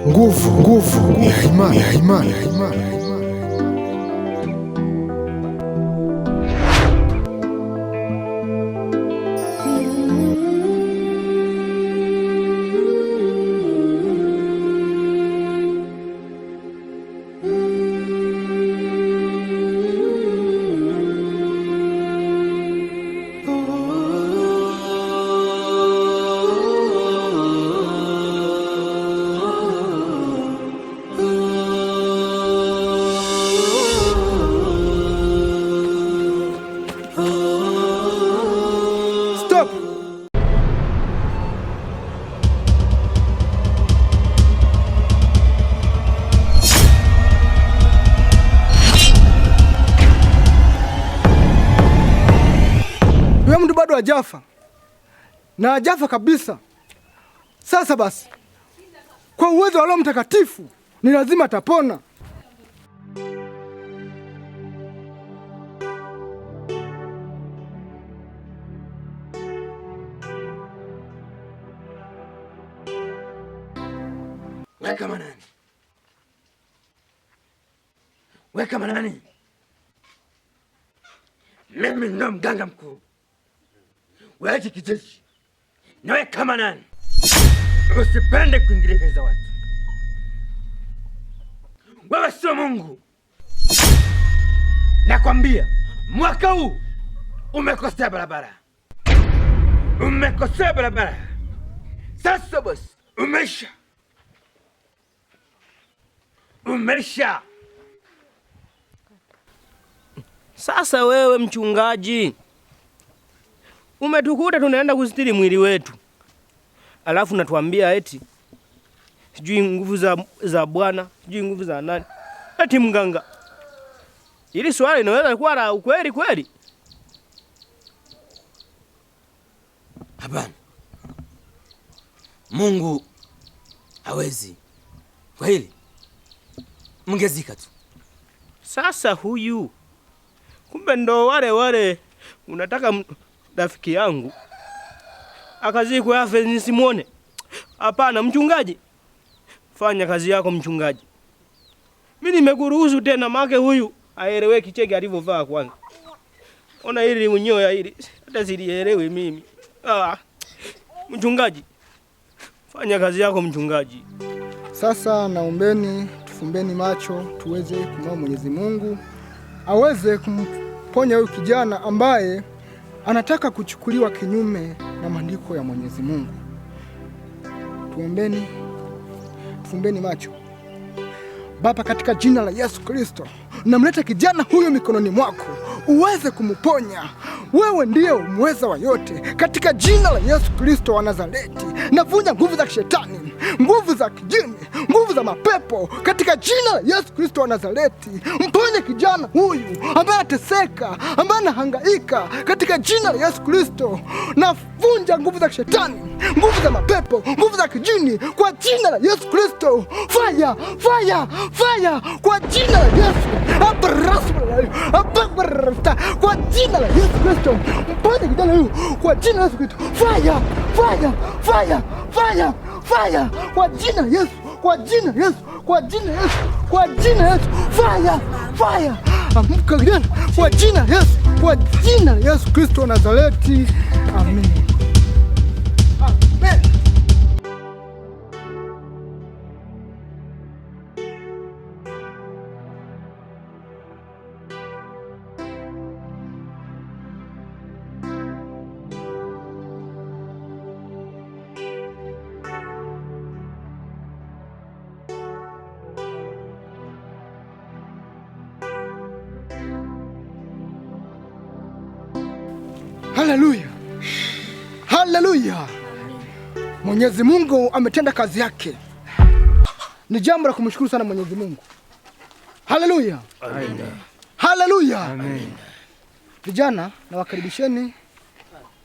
Nguvu, nguvu ya imani, ya imani, ya imani. Stop! Huyo mtu bado hajafa na hajafa kabisa. Sasa basi, kwa uwezo wa Roho Mtakatifu ni lazima atapona. Weka manani, weka manani. Mimi ndo mganga mkuu wa hiki kijiji, nawe kama nani, usipende kuingilia kazi za watu. Wewe sio Mungu. Nakwambia mwaka huu umekosea barabara, umekosea barabara. Sasa basi, umeisha, umeisha. Sasa wewe mchungaji, umetukuta tunaenda kustiri mwili wetu, alafu natuambia eti sijui nguvu za Bwana, sijui nguvu za nani, eti mganga. Ili swali inaweza kuwa la ukweli kweli? Hapana, Mungu hawezi. Kwa hili mngezika tu. Sasa huyu kumbe ndo wale wale unataka rafiki yangu akazikwe afe nisimuone? Hapana mchungaji, fanya kazi yako mchungaji. Mimi nimekuruhusu tena, make huyu aeleweki, cheki alivyovaa kwanza. Ona hili unyoya hili hata silielewi mimi. Ah, mchungaji, fanya kazi yako mchungaji. Sasa naombeni tufumbeni macho tuweze kumwomba Mwenyezi Mungu aweze kumponya huyu kijana ambaye anataka kuchukuliwa kinyume na maandiko ya Mwenyezi Mungu. Tuombeni, tufumbeni macho. Baba, katika jina la Yesu Kristo, namleta kijana huyu mikononi mwako uweze kumponya. Wewe ndiye mweza wa yote. Katika jina la Yesu Kristo wa Nazareti, navunja nguvu za kishetani, nguvu za kijini, nguvu za mapepo katika jina la Yesu Kristo wa Nazareti. Mponye kijana huyu ambaye anateseka, ambaye anahangaika katika jina la Yesu Kristo. Navunja nguvu za kishetani, nguvu za mapepo, nguvu za kijini kwa jina la Yesu Kristo. Fire, fire, fire kwa jina la Yesu. Kwa jina la Yesu Kristo. Mponye kijana huyu kwa jina la Yesu Kristo. Fire, fire, fire, fire, fire kwa jina la Yesu, kwa jina la Yesu, kwa jina la Yesu, kwa jina la Yesu. Fire, fire. Amka kijana kwa jina la Yesu, kwa jina la Yesu Kristo wa Nazareti. Amen. Amen. Haleluya, haleluya! Mwenyezi Mungu ametenda kazi yake. Ni jambo la kumshukuru sana Mwenyezi Mungu. Haleluya, haleluya! Vijana, nawakaribisheni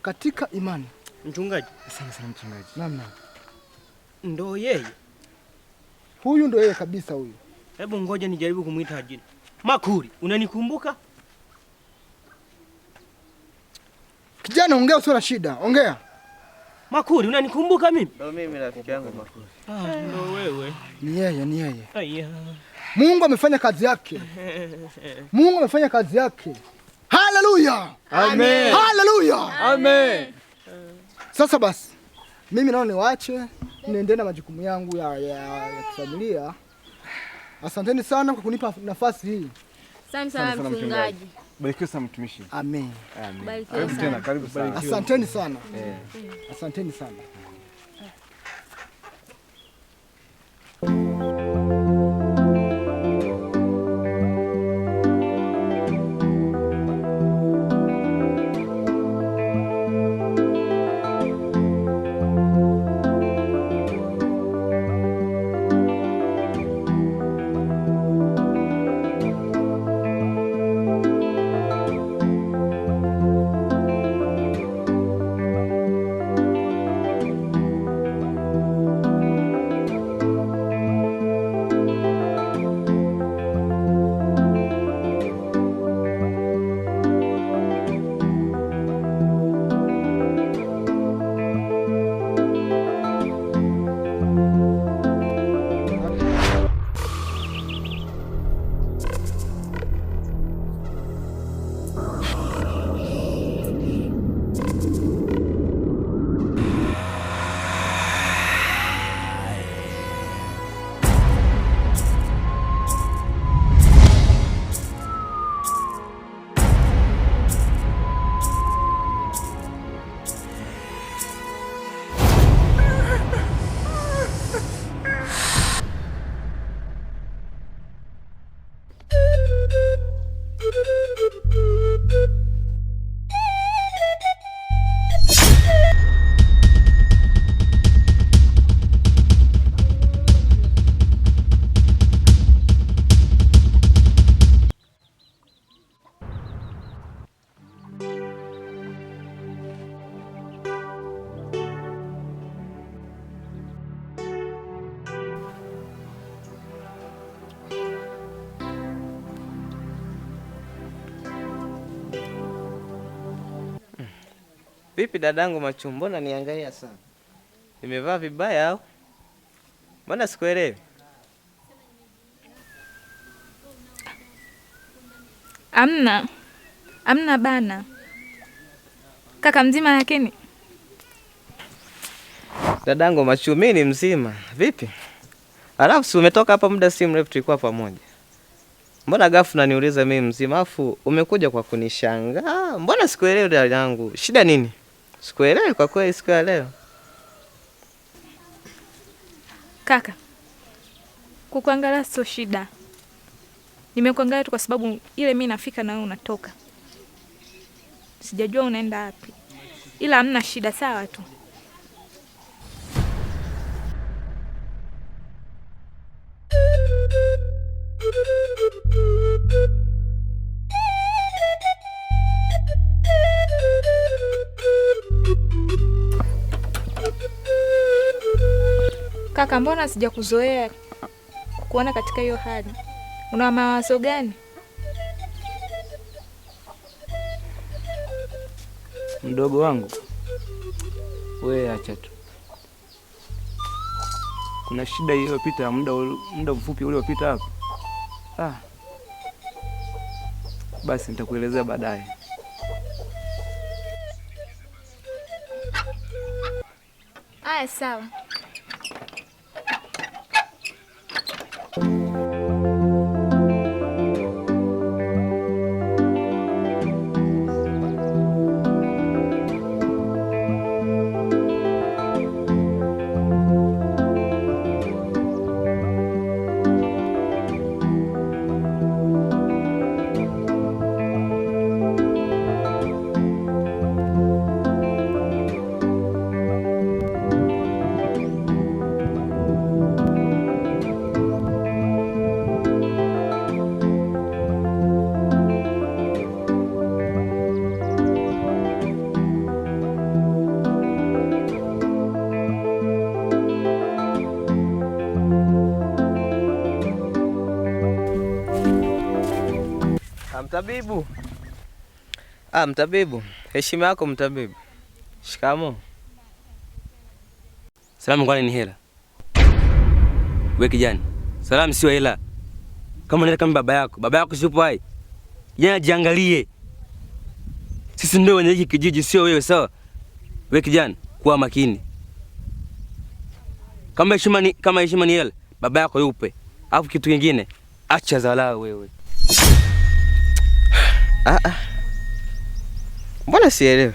katika imani. Mchungaji, Asante sana mchungaji. Naam, naam. ndo yeye. Huyu ndo yeye kabisa huyu. Hebu ngoja nijaribu kumwita jina. Makuri, unanikumbuka? Kijana, ongea usio na shida, ongea. Makuri, unanikumbuka mimi? Ndo mimi rafiki yangu Makuri. Ah, ndo wewe. Ni yeye, ni yeye. Aya. Mungu amefanya kazi yake. Mungu amefanya kazi yake. Haleluya! Amen. Haleluya! Amen. Sasa basi, mimi naona niwaache niendelee na majukumu yangu ya kifamilia. Asanteni sana kwa kunipa nafasi hii. Asante sana mchungaji. Barikiwa sana mtumishi. Amen. Amen. Barikiwa Karibu sana. tena, karibu sana. Asanteni sana. Asanteni sana. Vipi dadangu Machu, mbona niangalia sana? Nimevaa vibaya au? Mbona sikuelewi? Amna, amna bana, kaka mzima. Lakini Dadangu Machu, mimi ni mzima. Vipi? Alafu si umetoka hapa muda si mrefu tulikuwa pamoja. Mbona ghafla unaniuliza mimi mzima? Alafu umekuja kwa kunishangaa. Mbona sikuelewi dadangu? Shida nini? Sikuelewi kwa kweli siku ya leo. kaka, kukuangalia sio shida. Nimekuangalia tu kwa sababu ile mi nafika na wewe unatoka, sijajua unaenda wapi, ila hamna shida, sawa tu. Kaka, mbona sijakuzoea kukuona katika hiyo hali? Una mawazo gani? Mdogo wangu, we acha tu. Kuna shida iliyopita muda mfupi uliopita hapa. Ah, basi nitakuelezea baadaye. Aya, sawa. Ah, mtabibu. Ah, mtabibu. Heshima yako mtabibu. Shikamo. Salamu kwani ni hela? Wewe kijana, salamu sio hela. Kama unaenda kama baba yako, baba yako sipo hai. Kijana jiangalie. Sisi ndio wenye hiki kijiji, sio wewe, sawa? Wewe kijana, kuwa makini. Kama heshima ni hela, baba yako yupe. Alafu kitu kingine, acha dharau wewe. Ah ah. Mbona sielewi?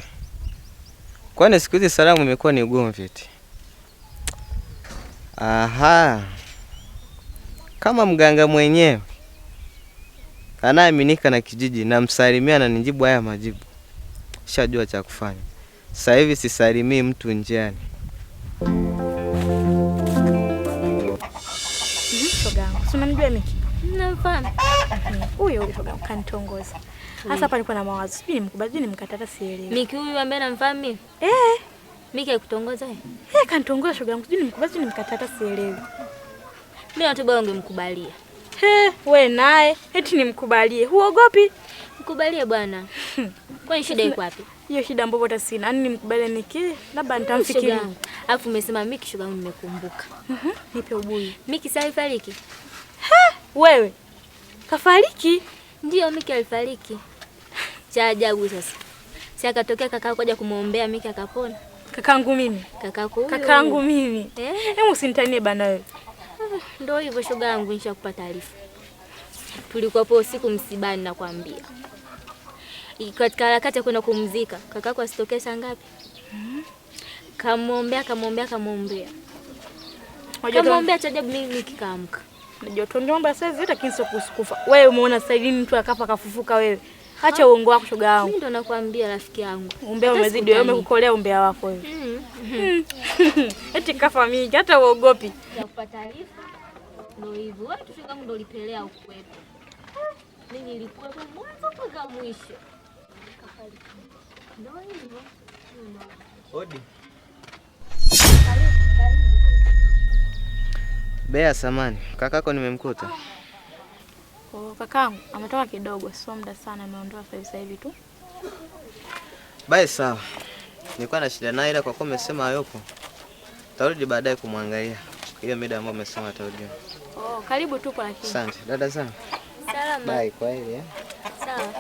Kwani siku hizi salamu imekuwa ni ugomvi eti? Aha. Kama mganga mwenyewe anayeaminika na kijiji namsalimia na nijibu haya majibu, shajua cha kufanya. Sasa hivi sisalimii mtu njiani. Shoga yangu, si unamjua Miki? Namfahamu. Huyo huyo shoga yangu kanitongoza. Sasa hapa nilikuwa na mawazo, sijui nimkubali, sijui nimkataa, sielewi. Miki huyu ambaye namfahamu mimi? Eh. Miki alikutongoza yeye? Eh, kanitongoza shoga yangu, sijui nimkubali, sijui nimkataa, sielewi. Mimi na bora ungemkubalia. He, we naye eti nimkubalie. Huogopi? Mkubalie bwana. Kwani shida iko wapi? Hiyo shida mbovu hata sina. Yaani nimkubalie Miki, labda nitamfikiria. Alafu umesema Miki, shoga yangu nimekumbuka. Nipe ubuyu. Miki sasa alifariki? He, wewe. Kafariki? Ndio, Miki alifariki. Cha ajabu sasa. Si akatokea kakao kaja kumuombea Miki akapona. Kakangu mimi. Kakako huyo. Kakangu mimi. Eh? Hebu usinitanie bana wewe. Ndio hivyo shoga yangu, nishakupa taarifa. Tulikuwa hapo usiku msibani nakwambia. Katika harakati ya kwenda kumzika, kakako asitokee saa ngapi? Kamuombea, kamuombea, kamuombea. Kamuombea cha ajabu mimi nikaamka. Unajua tuongee mambo ya saizi hata kinso kuhusu kufa. Wewe umeona sasa hivi mtu akafa kafufuka wewe. Acha uongo wako shoga yangu. Mimi ndo nakwambia rafiki yangu. Umbea umezidi wewe, umekukolea umbea wako wewe. Eti kafa mimi hata uogopi. Nakupa taarifa. Ndio hivyo. Wewe tu shoga yangu ndo ulipelea ukuwepo. Mimi nilikuwa mwanzo mpaka mwisho. Ndio hivyo. Odi. Bea, samani, kakako nimemkuta. Oh, kakangu ametoka kidogo, sio muda sana, ameondoa sasa hivi tu. Bye, sawa. Nilikuwa na shida naye ila kwa kuwa umesema hayupo, tarudi baadaye kumwangalia. Hiyo mida ambayo umesema atarudi. Oh, karibu tupo lakini. Asante, dada zangu. Salama. Bye, kwa heri eh. Sawa.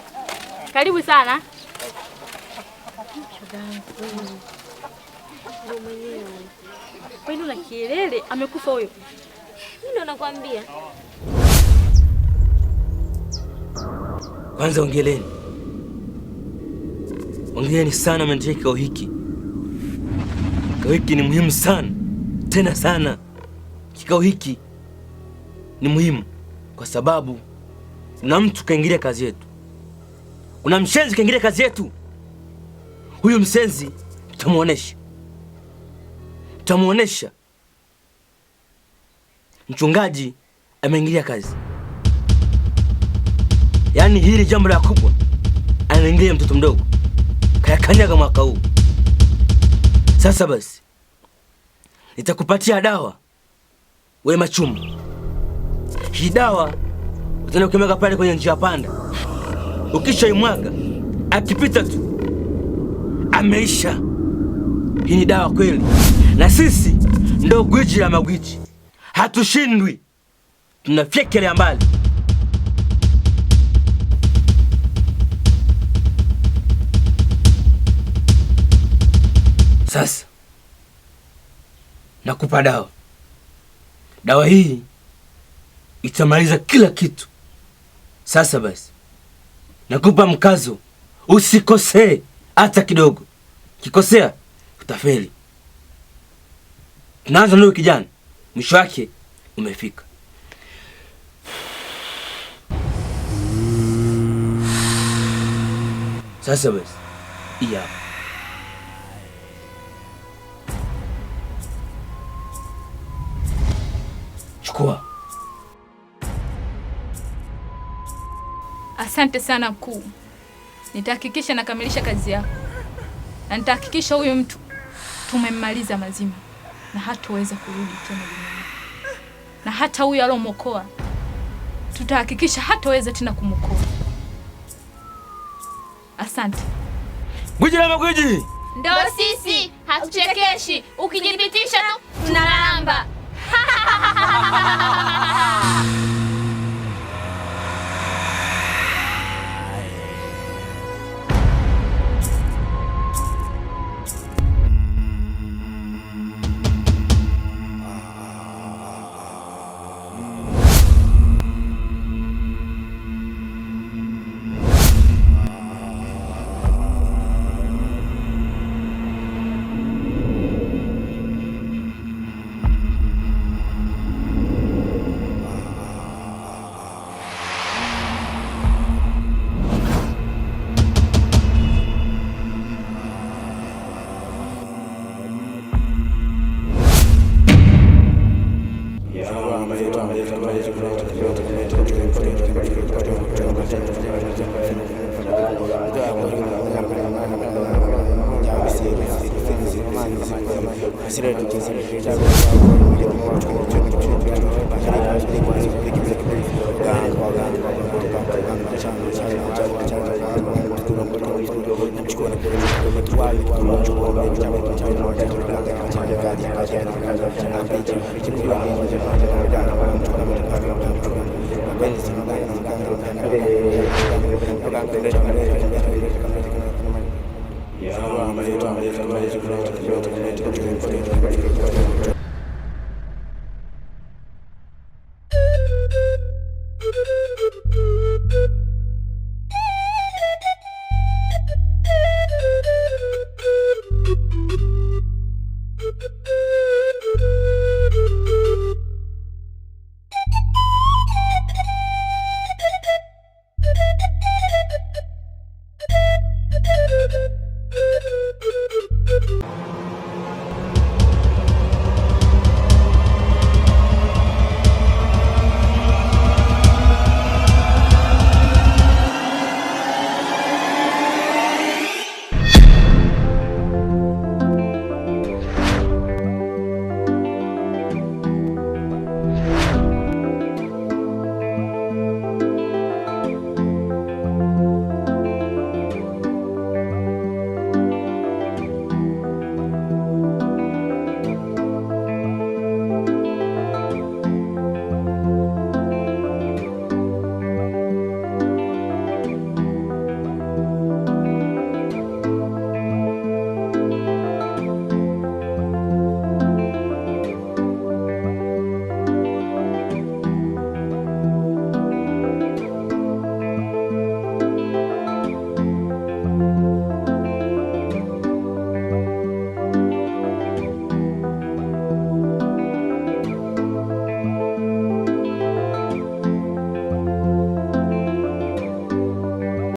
Karibu sana. Ndio mwenyewe. Kwani una kielele? Amekufa huyo. Mimi ndo nakwambia. Kwanza ongeleni. Ongeleni sana mwendelee kikao hiki. Kikao hiki ni muhimu sana. Tena sana. Kikao hiki ni muhimu kwa sababu kuna mtu kaingilia kazi yetu. Kuna mshenzi kaingilia kazi yetu. Huyu mshenzi tutamuonesha. Tutamuonesha. Mchungaji ameingilia kazi. Yaani hili jambo la kubwa anaingilia mtoto mdogo. Kayakanyaga mwaka huu. Sasa basi nitakupatia dawa we Machumba. Hii dawa utaenda kuimwaga pale kwenye njia panda. Ukishaimwaga akipita tu ameisha. Hii ni dawa kweli. Na sisi ndo gwiji la magwiji. Hatushindwi. Tunafyekelea mbali. Sasa nakupa dawa. Dawa hii itamaliza kila kitu. Sasa basi nakupa mkazo, usikosee hata kidogo. Kikosea utafeli. Tunaanza leo kijana, mwisho wake umefika. Sasa basi hii hapa. Chukua. Asante sana mkuu. Nitahakikisha nakamilisha kazi yako. Na nitahakikisha huyu mtu tumemmaliza mazima na hataweza kurudi tena duniani. Na hata huyu alomwokoa tutahakikisha hataweza tena kumwokoa. Asante. Gwiji la magwiji. Ndio sisi hatuchekeshi, ukijipitisha tu tunalamba.